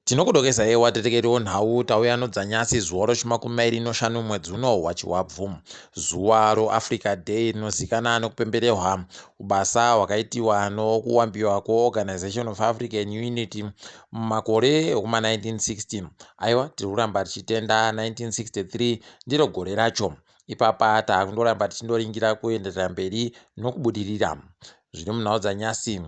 Tinokudokesa yewa tetekeri nhau tauya nodzanyasi zuva rochimakumi mairi noshanu mwedzi uno waChivabvu. Zuva roAfrica Day rinozikana nokupemberehwa ubasa hwakaitiwa nokuwambiwa kweOrganisation of African Unity mumakore ekuma 1960. Aiwa tiri kuramba tichitenda 1963 ndiro gore racho. Ipapa taakundoramba tichindoringira kuenderera mberi nokubudirira. Zviri munhau dzanyasi.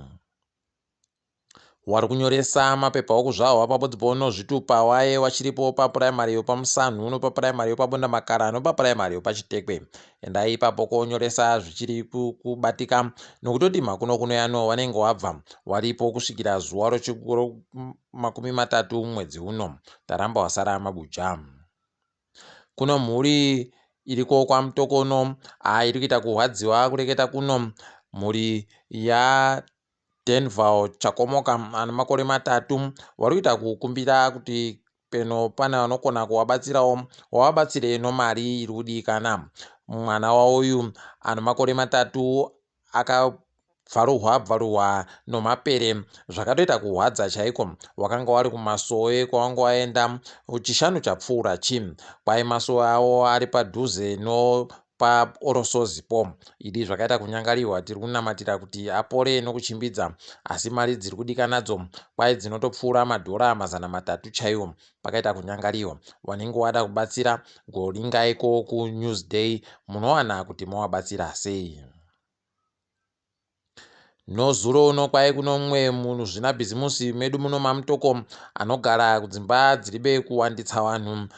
Wari kunyoresa mapepa okuzvahwa pabodzi pono zvitupa waye wachiripo papuraimari yopaMusanhu nopapuraimari yopaBondamakara nopapuraimari yopaChitekwe. Endai ipapo konyoresa zvichiri kubatika nokutoti makuno kuno yano wanenge wabva waripo kusvikira zuva romakumi matatu mwedzi uno. Taramba wasara mabuja. Kuno mhuri iriko kwaMutoko uno iri kuita kurwadziwa kureketa kuno mhuri ya Denval Chakomoka ane makore matatu vari kuita kukumbira kuti peno pane vanokona kuvabatsirawo wavabatsire nomari iri kudikana. Mwana wauyu ane makore matatu akabvaruhwa bvaruhwa nomapere zvakatoita kuhwadza chaiko. Wakanga wari kumasowe kwawanga waenda chishanu chapfuura chi. Kwai masowe awo ari padhuze no paorosozipo idi zvakaita kunyangariwa tiri kunamatira kuti apore nokuchimbidza asi mari dziri kudikanadzo kwai dzinotopfuura madhora 300 chaiwo pakaita kunyangariwa wanenge wada kubatsira goringaiko kuNewsday munowana kuti mowabatsira sei. Nozuro uno kwai kuno mumwe muzvinabhizimusi medu muno maMutoko anogara kudzimba dziribe kuwanditsa vanhu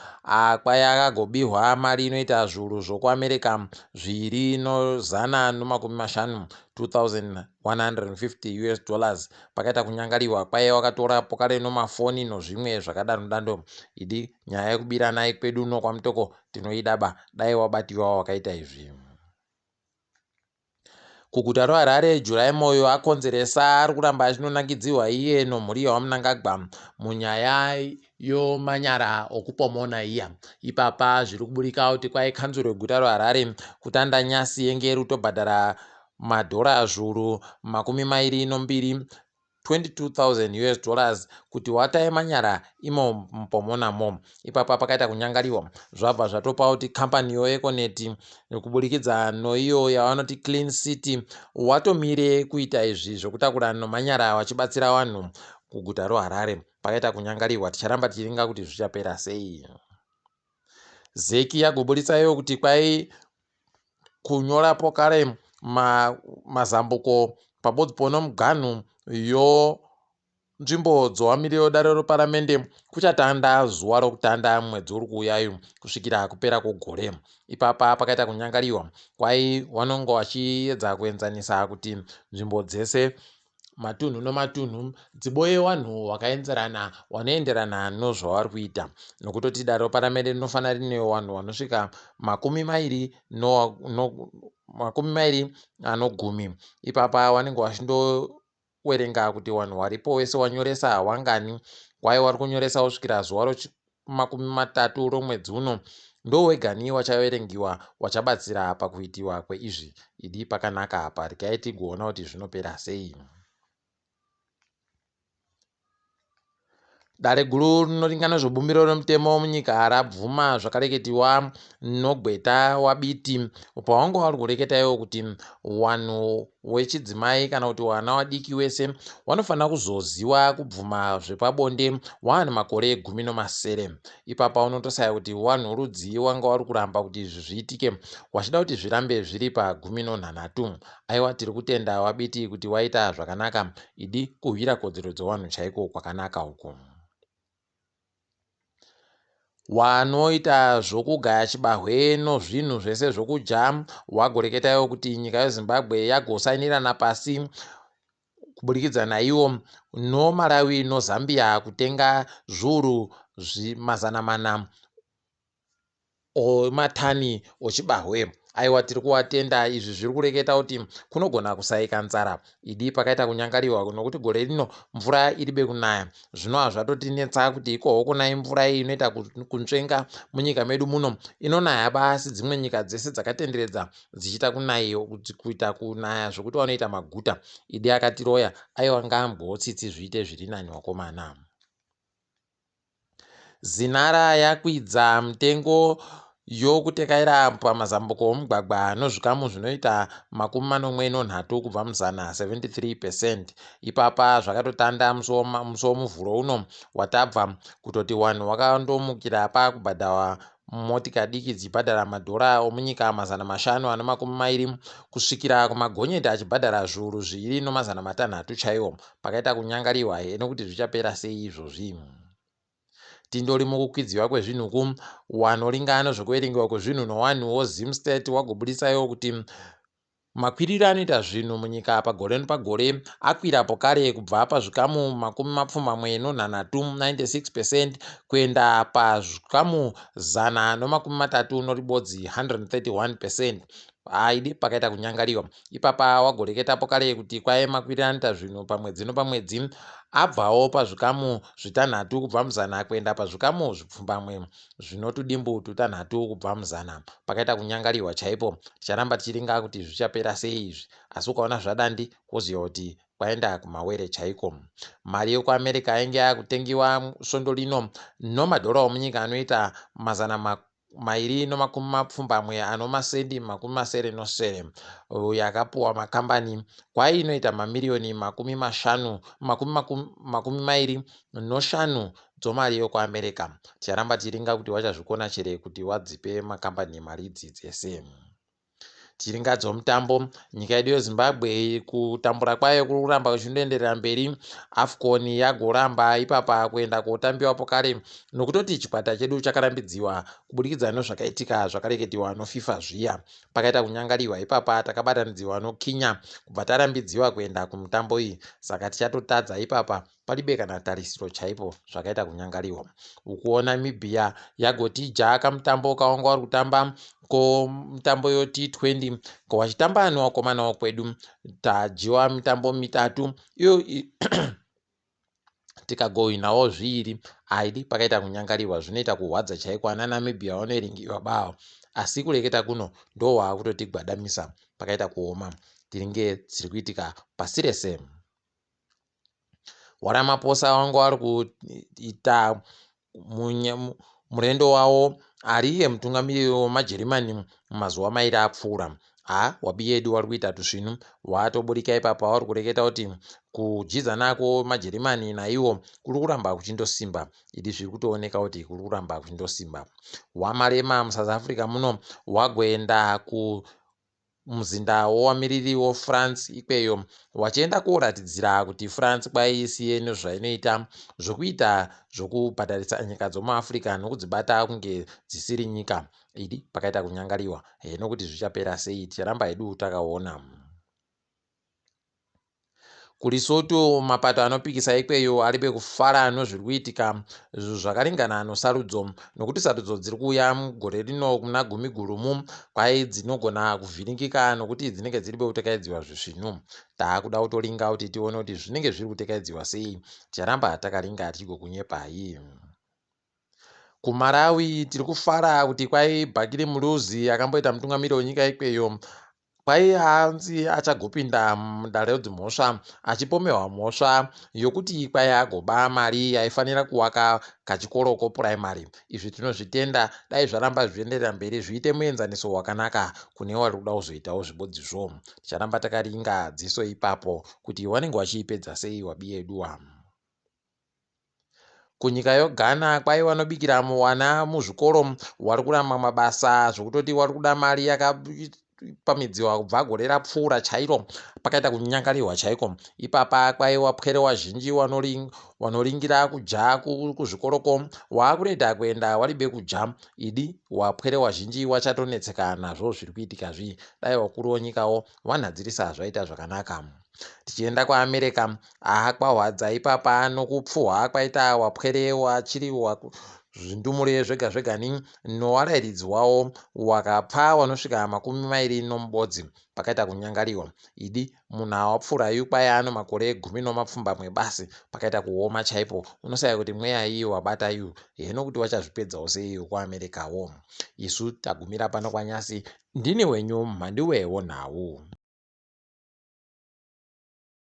kwai akagobihwa mari inoita zviuru zvokuAmerica zviiri nozana nomakumi mashanu 2150 us dollars pakaita kunyangariwa kwai wakatora pokare nomafoni nozvimwe zvakadaro dando idi nyaya yekubiranai kwedu uno kwaMutoko tinoidaba dai wabatiwa wakaita izvi. Kuguta roHarare, July Moyo akonzeresa ari kuramba achinonakidziwa iye nomhuri yaVaMnangagwa munyaya yomanyara okupomona iya. Ipapa zviri kuburika kuti kwai kanzuru yeguta roHarare kutanda nyasi yenge iri kutobhadhara madhora zviuru 22 22,000 us dollars kuti watai manyara imo mupomona mo. Ipapa pakaita kunyangariwa zvabva zvatopa kuti kambani yoEconet kuburikidza noiyo yavanoti Clean City watomire kuita izvi zvokutakura nomanyara vachibatsira vanhu kuguta roHarare. Pakaita kunyangariwa ticharamba tichiringa kuti zvichapera sei. Zeki yagoburitsa iyo kuti kwai kunyora pokare mazambuko pabodzi pono muganhu yonzvimbo dzowamiriro dare reparamende kuchatanda zuva rokutanda mwedzi uri kuuyayu kusvikira kupera kwogore. Ipapa pakaita kunyangariwa kwai vanonge vachiedza kuenzanisa kuti nzvimbo dzese matunhu nomatunhu dziboye wanhu wakaenzerana wanoenderana nozvavari kuita nokutoti dare reparamende rinofanira rine wanhu wanosvika makumi mairi no, no, makumi mairi anogumi ipapa wanenge wachindowerenga kuti wanhu waripo wese wanyoresa wangani kwai wari kunyoresa kusvikira zuva makumi matatu romwedzi uno ndowegani wachaverengiwa wachabatsira pakuitiwa kweizvi. Idi pakanaka apa regai tigoona kuti zvinopera sei. Dare guru rinoringa nezvebumbiro remutemo munyika rabvuma zvakareketiwa nogweta waBiti pawanga wari kureketa iwo kuti wanhu wechidzimai kana kuti wana wadiki wese wanofanira kuzoziwa kubvuma zvepabonde waane makore 17. Ipapa unotosaya kuti wanhu rudzii wanga wari kuramba kuti izvi zviitike wachida kuti zvirambe zviri pa 13. Aiwa tiri kutenda waBiti kuti waita zvakanaka idi kuhwira kodzero dzewanhu chaiko kwakanaka uku. Wanoita zvokugaya chibahwe nozvinhu zvese zvokudya wagoreketawo kuti nyika yeZimbabwe yagosainirana pasi kuburikidza naiwo noMalawi noZambia kutenga zviuru 400 omatani ochibahwe. Aiwa tiri kuwatenda izvi zviri kureketa kuti kunogona kusaika nzara idi pakaita kunyangariwa nokuti gore rino mvura iribe kunaya zvinova zvatotinetsa kuti ikoho kunai mvura iyi inoita kunzvenga munyika medu muno inonaya basi dzimwe nyika dzese dzakatenderedza dzichiita kunaiyo kuita kunaya zvokuti vanoita maguta idi akatiroya aiwa ngaambwewo tsitsi zviite zviri nani wakomana. Zinara yakwidza mitengo yokutekaira pamazambuko omugwagwa nozvikamu zvinoita 73 kubva muzana, 73 percent. Ipapa zvakatotanda musi woMuvhuro uno watabva kutoti wanhu wakandomukira pakubhadhawa motika diki dzichibhadhara madhora omunyika 520 kusvikira kumagonyeti achibhadhara 2600 chaiwo. Pakaita kunyangariwa he nokuti zvichapera sei izvozvi. Tindori mukukwidziwa kwezvinhu ku wanoringano zvekuverengewa kwezvinhu nowanhuwo Zimstat wagobudisaiwo kuti makwiriro anoita zvinhu munyika pagore nepagore akwira pokare kubva pazvikamu 83, 96 percent, kuenda pazvikamu 131, 131 percent. Haidi pakaita kunyangariwa ipapa wagoreketapo kare kuti kwaive makwiriro anoita zvinhu pamwedzi nopamwedzi abvawo pazvikamu 6 kubva muzana kuenda pazvikamu 7 zvinotudimbu tutanhatu kubva muzana. Pakaita kunyangariwa chaipo. Ticharamba tichiringa kuti zvichapera sei izvi, asi ukaona zvadandi woziva kuti kwaenda kumawere chaiko. Mari yekuAmerica yainge yakutengiwa svondo rino nomadhora omunyika anoita 277 anomasendi 77 yakapuwa makambani kwai inoita mamiriyoni 50 25 dzomari yokuAmerica. Ticharamba tichiringa kuti wachazvikona chere kuti wadzipe makambani mari idzi dzese. Tiringa dzomutambo, nyika yedu yeZimbabwe kutambura kwayo kuri kuramba kuchindoenderera mberi. AFCON yagoramba ipapa kuenda kotambiwapo kare nokutoti chikwata chedu chakarambidziwa kuburikidza nezvakaitika zvakareketiwa noFIFA zviya. Pakaita kunyangariwa ipapa, takabatanidziwa noKenya kubva tarambidziwa kuenda kumutambo iyi, saka tichatotadza ipapa palibe kana tarisiro chaipo. Zvakaita kunyangariwa. Ukuwo Namibia yagotija kamutambo kawanga wari kutamba ko mutambo yo T20 ko wachitamba newakomana wokwedu, tadyiwa mitambo mitatu iyo tikagohwinawo zviiri. Aidi pakaita kunyangariwa, zvinoita kuhwadza chaiko. Ana Namibia vanoiringiwa bawo, asi kureketa kuno ndo waakutotigwadamisa. Pakaita kuoma. Tiringe dziri kuitika pasi rese. WaRamaphosa wanga wari kuita murendo wavo ari iye mutungamiriri wemaJerimani mumazuva mairi apfuura. Ha, wabiyedu wari kuita tusvinu watoburika ipapa wari kureketa kuti kudyidzana kwemaJerimani naiwo kuri kuramba kuchindosimba. Idi zviri kutooneka kuti kuri kuramba kuchindosimba. WaMalema muSouth Africa muno wagoenda ku muzinda wowamiriri woFrance ikweyo wachienda koratidzira kuti France kwaiisiye nezvainoita zvokuita zvokubhadharisa nyika dzomuAfrica nokudzibata kunge dzisiri nyika. Idi pakaita kunyangariwa heno kuti zvichapera sei, ticharamba hedu takaona. KuLesotho mapato anopikisa ikweyo aribe kufara nozviri kuitika zvakaringana nosarudzo nokuti sarudzo dziri kuuya mugore rino kuna Gumigurumu kwai dzinogona kuvhiringika nokuti dzinenge dziri bekutekaidziwa zvisvinu. Taakuda kutoringa kuti tione kuti zvinenge zviri kutekaidziwa sei. Ticharamba takaringa tichigokunyepai. KuMalawi tiri kufara kuti kwai Bakili Muluzi akamboita mutungamiri wenyika ikweyo kwai anzi achagopinda mudare redzimhosva achipomerwa mhosva yokuti kwai agoba mari yaifanira kuwaka kachikoro kopuraimari. Izvi tinozvitenda, dai zvaramba zvichienderera mberi zviite muenzaniso wakanaka kune wari kuda kuzoitawo zvibodzizvo. Ticharamba takaringa dziso ipapo kuti wanenge wachiipedza sei wabiyeduwa. Kunyika yoGhana kwai vanobikira wana muzvikoro wari kuramwa mabasa zvekutoti wari kuda mari yakapamidziwa kubva gore rapfuura chairo. Pakaita kunyangarirwa chaiko ipapa kwai wapwere wazhinji wanoringira kuja kuzvikoroko waakurega kuenda waribe kuja. Idi wapwere wazhinji wachatonetseka nazvo zviri kuitika zvi. Dai wakuru wonyikawo wanhadzirisa zvaita zvakanaka. Tichienda kuAmerica, aha kwahwadza ipapa nokupfuhwa kwaita wapwere wachiri zvindumure zvega zvegani nowarairidzi wawo wakapfa wanosvika 21. Pakaita kunyangariwa. Idi munhu awapfuura yu kwai ano makore 17 basi. Pakaita kuoma chaipo, unosaya kuti mweya iyi wabata yu heno kuti wachazvipedzawo sei wekuAmericawo. Isu tagumira pano kwanyasi, ndini wenyu Mhanduwe wonhau.